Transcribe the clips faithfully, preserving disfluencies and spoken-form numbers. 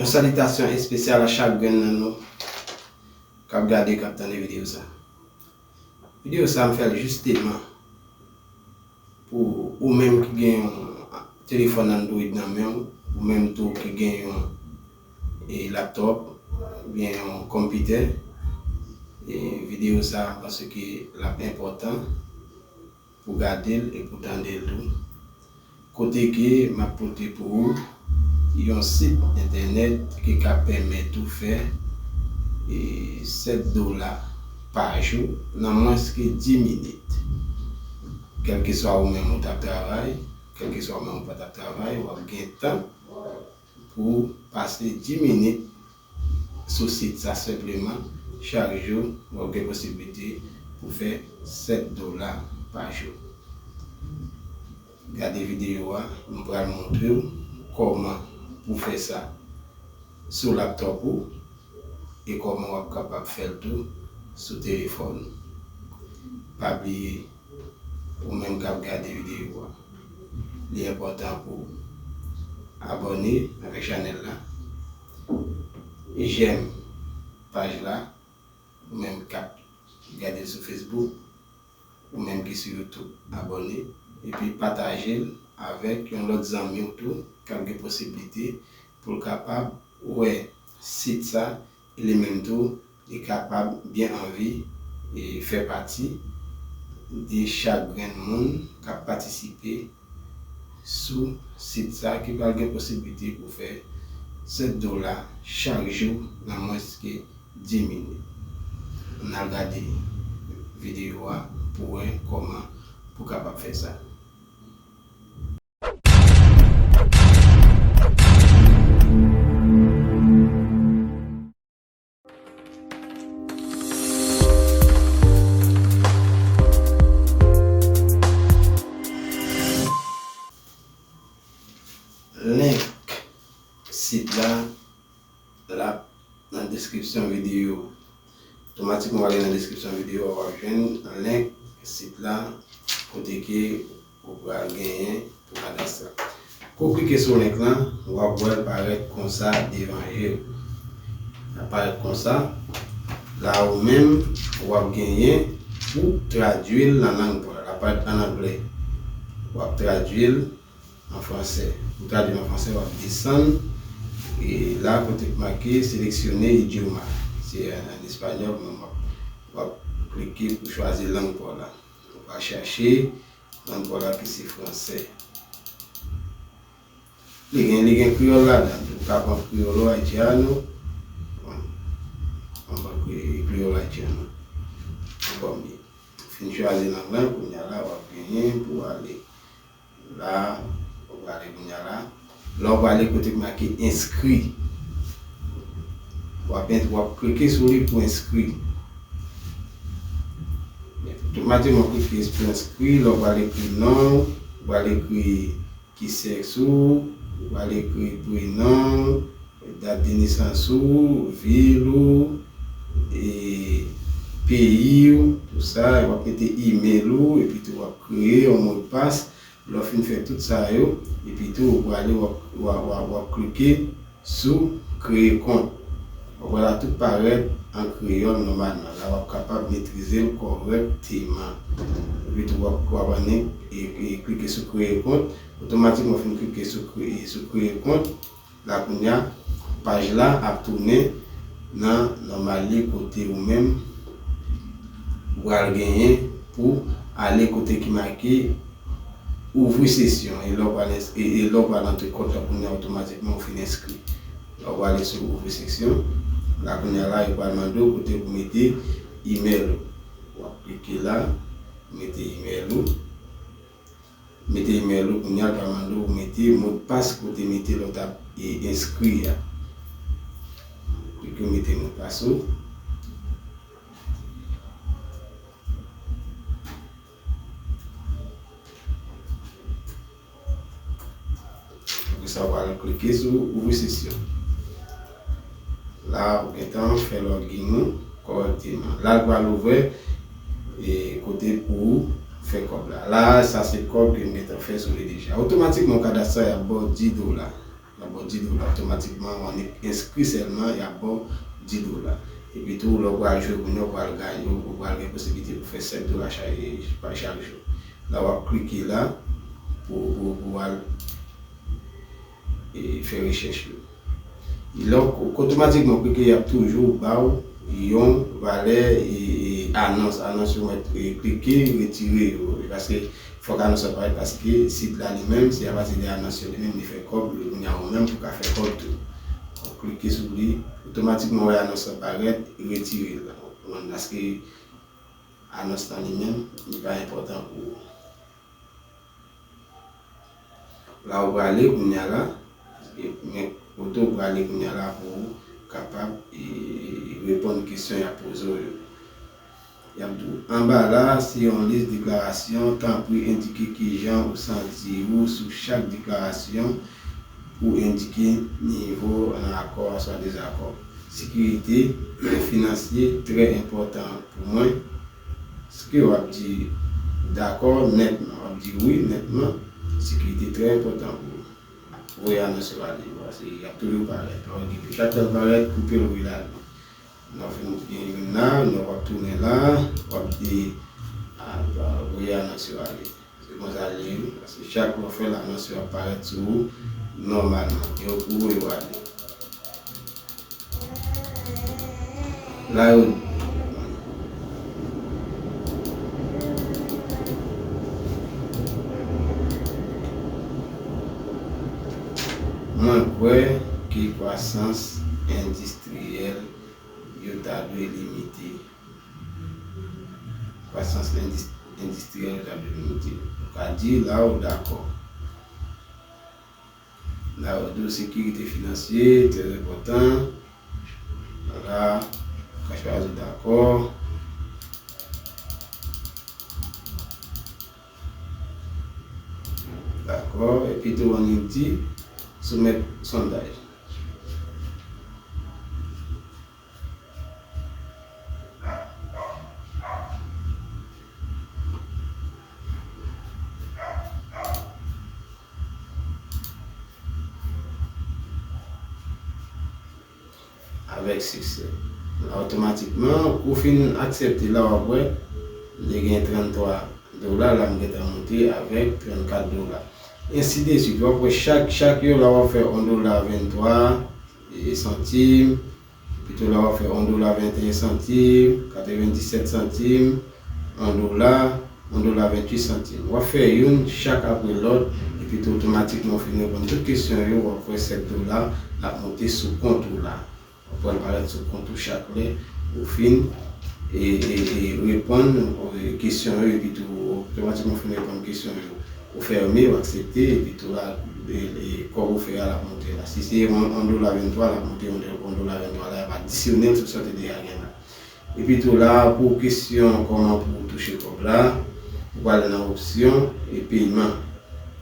Salitasyon espesyal a chak grenn nan nou k ap gade, k ap tande videyo sa. Videyo sa, m fè l jisteman pou ou menm ki gen yon telefòn Android nan men w, ou menm tou ki gen yon, e, laptop, oubyen yon konpitè. E, videyo sa, m panse ke l ap enpòtan pou gade l e pou tande l tou. Kote ke m ap pote pou ou yon sit entènèt ki ka pèmèt ou fè, e, sèt dola pa jou nan mwens ke dis minit. Kèlkeswa ou menm ou t ap travay, kèlkeswa ou menm ou pa t ap travay, w ap gen tan pou pase dis minit sou sit sa senpleman. Chak jou, w ap gen posiblite pou fè sèt dola pa jou. Gade videyo a, m pral montre w kòman pou fè sa sou laptop ou e kòman w ap kapab fè l tou sou telefòn ou. Pa bliye, ou menm k ap gade videyo a, li enpòtan pou w abòne avèk chanèl la, jèm paj la, ou menm k ap gade l sou Facebook, ou menm ki sou YouTube, abòne, epi pataje l avèk yon lòt zanmi w tou k ap gen posiblite pou l kapab wè sit sa, e li menm tou, li kapab byen anvi, e, fè pati de chak grenn moun k ap patisipe sou sit sa ki pral gen posiblite pou fè sèt dola chak jou nan mwens ke dis minit. Ann al gade videyo a pou wè kòman pou kapab fè sa. Link sit la, l ap nan deskripsyon videyo. Otomatikman, w ale nan deskripsyon videyo a, w ap jwenn link sit la, kote ke ou pral genyen pou kadas la. Kou w klike sou link lan, w ap wè l parèt konsa devan je w. L ap parèt konsa. La ou menm, w ap genyen pou tradui l nan lang pa w la. L ap parèt an anglè. W ap tradui l an fransè. Pou tradui l an fransè, w ap desann. E la, kote k make séleccionar idioma. Se an, an espanyòl, men w ap, w ap klike pou chwazi lang pa w la. Ou va chache lang pa w la ki se fransè. Li gen, li gen kreyòl ladan tou. Ou ka pran kreyòl haitiano. Bon, ou pran kre-, kreyòl haitiano. Bon, fin chwazi lang lan, kounye a la, w ap genyen pou ale. La, ou prale kounye a la. La, ou prale kote k make enskri. W ap en-, w ap klike sou li pou enskri. Otomatikman, w klike pou enskri. La, ou prale ekri non w, ou prale ekri ki sèks ou, ou prale ekri prenon w, dat de nesans ou, vil ou, e peyi w, tou sa, w ap mete imèl ou, epi tou w ap kreye yon modpas. Lè w fin fè tout sa yo, epi tou ou prale w ap, w ap, w ap, w ap klike sou kreye kont. W ap wè la tout parèt an kreyòl nòmalman. La w ap kapab metrize l kòrèkteman. Epi tou w ap, w ap annik e, e klike sou kreye kont. Otomatikman w fin klike sou kreye, sou kreye kont. La kounye a, paj la ap tounen nan nòmal li kote ou menm ou pral genyen pou ale kote ki make ouvri sesyon. E lè w pral ens-, e, e lè w pral antre kont la kounye a, otomatikman ou fin enskri. Lè w prale sou ouvri sesyon, la kounye a la, yo pral mande w kote pou mete imèl ou. W ap klike la, mete imèl ou. Mete imèl ou, kounye a l pral mande w mete modpas ke w te mete lè w t ap, e, enskri a. Klike mete modpas ou. Apre sa, w pral klike sou ouvri sesyon. La, ou gentan fè login ou kòrèkteman. La, l pral ouvè, e, kote pou ou fè kòb la. La, sa se kòb ke m gentan fè sou li deja. Otomatikman, Cadastra, y ap ba w dis dola. Y ap di dola otomatikman, w annik enskri sèlman, y ap ba w di dola. Epi tou, lè w pral jwe kounye a, w pral ganye, w pral gen posiblite pou fè sèt dola chak, chak jou. La w ap klike la pou, pou, pou al e, fè rechèch yo. Lè w otomatikman klike, y ap toujou ba w yon valè e, e, anons. Anons yo mèt e, klike, retire yo. E paske fòk anons la parèt paske sit la li menm, se apati de anons yo li menm li fè kòb, kounye a ou menm pou ka fè kòb tou. Ou klike sou li, otomatikman w wè anons la parèt, retire l. Paske anons lan li menm, li pa enpòtan pou ou. La ou prale kounye a la, men kote ou prale kounye a la pou ou kapab e, reponn kesyon y ap poze w yo. Y ap di w, anba la, se yon lis deklarasyon, tanpri endike kijan ou santi ou sou chak deklarasyon pou endike nivo nan akò oswa dezakò. Sekirite finansye trè enpòtan pou mwen. Èske w ap di dakò nètman, w ap di wi nètman, sekirite trè enpòtan pou ou. Voye anons yo ale, paske y ap toujou parèt. Lè w gen pou chak lè l parèt, koupe l, voye l ale. Lè w fin gen youn la, lè w ap tounen la, w ap di, a, voye anons yo ale. Se konsa l ye, wi. Paske chak lè w fè l, anons yo ap parèt sou ou nòmalman. E w pou voye yo ale. La yo. Mwen kwè ke kwasans endistriyèl yo ta dwe limite. Kwasans endis-, endistriyèl yo ta dwe limite. Ou ka di la ou dakò. La ou di sekirite finansye, trè enpòtan. La, ou ka chwazi dakò. Dakò, epi tou annik di soumèt sondaj. Avèk siksè. Otomatikman, ou fin aksepte la, w ap wè, li gen tranntwa dola, la m gentan monte avèk trannkat dola. Ensi de swit, w ap wè chak, chak yo la w ap fè yon dola venntwa santim, epi tou la w ap fè yon dola venteyen santim, katrevendisèt santim, yon dola, yon dola venntuit santim. W ap fè youn chak apre lòt, epi tou otomatikman w fin reponn tout kesyon yo, w ap wè sèt dola l ap monte sou kont ou la. W ap wè l parèt sou kont ou chak lè ou fin e, e, e reponn e, kesyon yo, epi tou otomatikman w fin reponn kesyon yo. Ou fèmen, ou aksepte, epi tou la, e, e, kòb ou fè a, l ap monte la. Si se yon, yon dola venntwa, l ap monte yon, yon dola venntwa la, y ap adisyone l sou sa w te deja gen la. Epi tou la, pou kesyon kòman pou w touche kòb la, ou prale nan opsyon e peyman.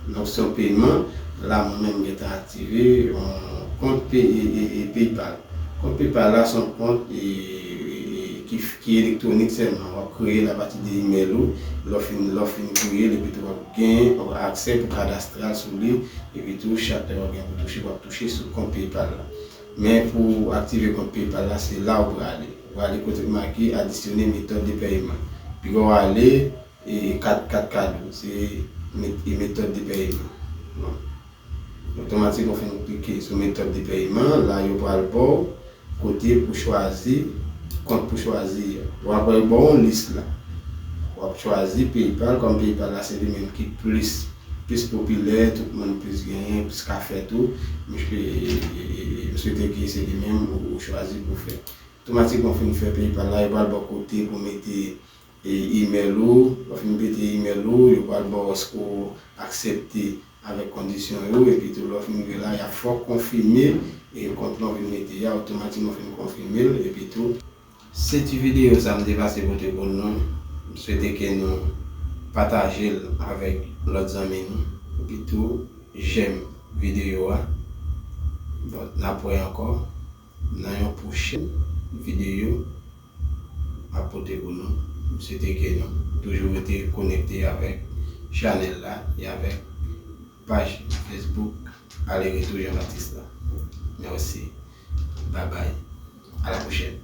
Nan opsyon peyman, la mwen menm gentan aktive yon kont Pay-, e, e, e, PayPal. Kont PayPal la se yon kont e, e, e, ki, ki elektwonik sèlman. W ap kreye l apati de imèl ou. Lè w fin, lè w fin kreye l, epi tou w ap gen aksè pou kadastral sou li. Epi tou, chak lè w ap gen pou touche, w ap touche sou kont PayPal la. Men pou aktive kont PayPal la, se la ou prale. Ou prale kote k make adisyone metòd de pèyman. Pi lwen w ale, e, kat, kat kado, se met-, e, metòd de pèyman. Bon. Otomatik, ou fin klike sou metòd de pèyman, la yo pral ba w kote pou chwazi, kont pou chwazi a. W ap wè ba w yon lis la. W ap chwazi PayPal, kòm PayPal la se li menm ki plis, plis popilè, tout moun plis genyen, plis ka fè tou. M, e, e, e, e, m swete ke se li menm ou, ou chwazi pou fè. Otomatikman, w fin fè PayPal la, yo pral ba w kote pou mete e, imèl ou, lè w fin mete imèl ou, yo pral ba w èske w aksepte avèk kondisyon yo, epi tou lè w fin rive la, y ap fè w konfime e kont lan w vin mete a, otomatikman w fin konfime l, epi tou. Se ti videyo sa m te pase pote pou nou. M swete ke nou pataje l avèk lòt zanmi nou, epi tou, jèm videyo a. Bon, n ap wè ankò nan yon pwochèn videyo m ap pote pou nou. M swete ke nou toujou rete konekte avèk chanèl la e avèk paj Facebook ale retou Jean Baptiste la. Mèsi. Babay. A la pwochèn.